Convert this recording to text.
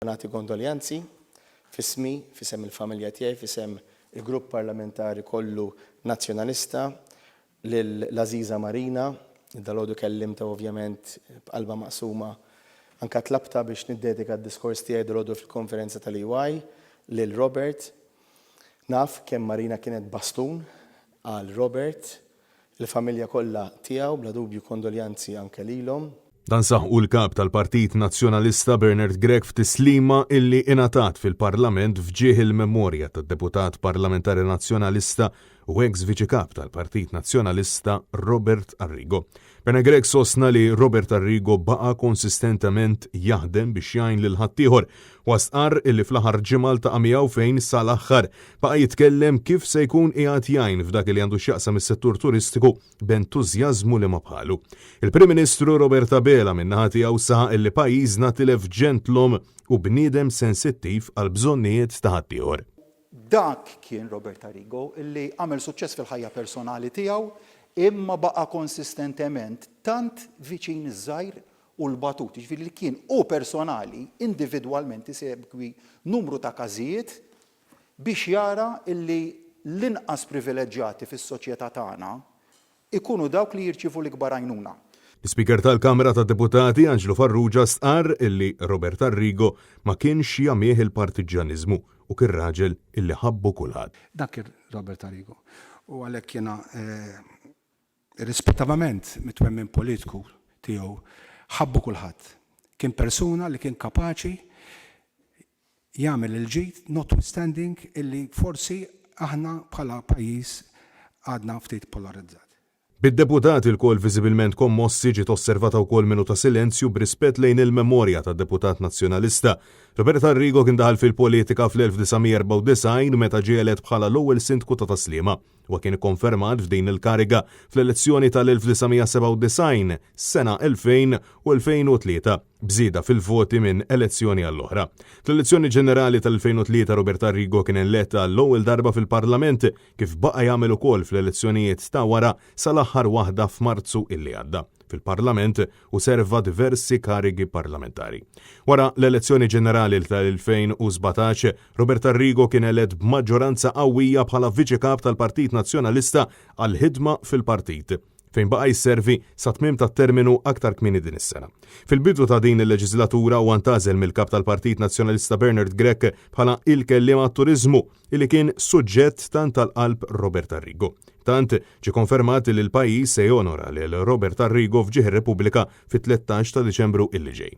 Nagħti kondoljanzi f'ismi, f'isem il-familja tiegħi, f'isem il-Grupp Parlamentari kollu Nazzjonalista lil l-għażiża Marina, li dalgħodu kellimtha ovvjament b'qalbha maqsuma. Anke tlabtha biex niddedika d-diskors tiegħi dalgħodu fil-konferenza tal-EY lil Robert. Naf kemm Marina kienet bastun għal Robert Il-familja kollha tiegħu, bla dubju kondoljanzi anke lilhom. Dan saħqu l-Kap tal-Partit Nazzjonalista Bernard Grech f'tislima illi ingħatat fil-Parlament f'ġieħ il-memorja tad-Deputat Parlamentari Nazzjonalista u eks Viċi Kap tal-Partit Nazzjonalista Robert Arrigo. Bernard Grech sostna li Robert Arrigo baqa' konsistentement jaħdem biex jgħin lil ħaddieħor. Huwa stqarr illi fl-aħħar ġimgħa ltaqa' miegħu fejn sal-aħħar baqa' jitkellem kif se jkun qiegħed jgħin f'dak li għandu x'jaqsam is-settur turistiku b'entużjażmu li ma bħalu. Il-Prim Ministru Robert Abela min-naħa tiegħu saħaq illi pajjiżna tilef ġentlom u bniedem sensittiv għall-bżonnijiet ta' ħaddieħor. Dak kien Robert Arrigo li għamel suċċess fil-ħajja personali tiegħu imma baqa' konsistentement tant viċin iż-żgħir u l-batut, jiġifieri li kien hu personali, individwalment isegwi numru ta' każijiet biex jara illi l-inqas privileġġjati fis-soċjetà tagħna ikunu dawk li jirċievu l-ikbar għajnuna. L-Ispeaker tal-Kamra tad-Deputati Anġlu Farrugia stqarr illi Robert Arrigo ma kienx jagħmih il-partiġġjaniżmu u kien raġel illi ħabbu kulħadd. Dak kien Robert Arrigo. U għalhekk jiena irrispettivament mit-twemmin politiku tiegħu ħabbu kulħadd. Kien persuna li kien kapaċi jagħmel il-ġid notwithstanding illi forsi aħna bħala pajjiż għadna ftit polarizzat. Bid-deputati lkoll viżibilment kommossi ġiet osservata wkoll minuta silenzju b'rispett lejn il-memorja tad-deputat Nazzjonalista. Robert Arrigo kien daħal fil-politika fl-1994 meta ġie elett bħala l-ewwel Sindku ta' Tas-Sliema. Huwa kien ikkonfermat f'din il-kariga fl-elezzjoni tal-1997, sena 2000 u 2003, b'żieda fil-voti minn elezzjoni għall-oħra. Fl-elezzjoni ġenerali tal-2003 Robert Arrigo kien elett għall-ewwel darba fil-Parlament kif baqa' jagħmel ukoll fl-elezzjonijiet ta' wara sal-aħħar waħda f'Marzu illi għadda. Fil-Parlament u serva diversi karigi parlamentari. Wara l-elezzjoni ġenerali tal-2017, Robert Arrigo kien elett b'maġġoranza qawwija bħala Viċi Kap tal-Partit Nazzjonalista għall-ħidma fil-partit, fejn baqa' jservi sat-tmiem tat-terminu aktar kmieni din is-sena. Fil-bidu ta' din il-leġiżlatura huwa ntgħażel mill-Kap tal-Partit Nazzjonalista Bernard Grech bħala il-Kelliem għat-Turiżmu, illi kien suġġett tant għal qalb Robert Arrigo. Tant, ġie konfermat li l-pajjiż se jonora lil Robert Arrigo f'Ġieħ ir-Repubblika fit-13 ta' Diċembru illi ġej.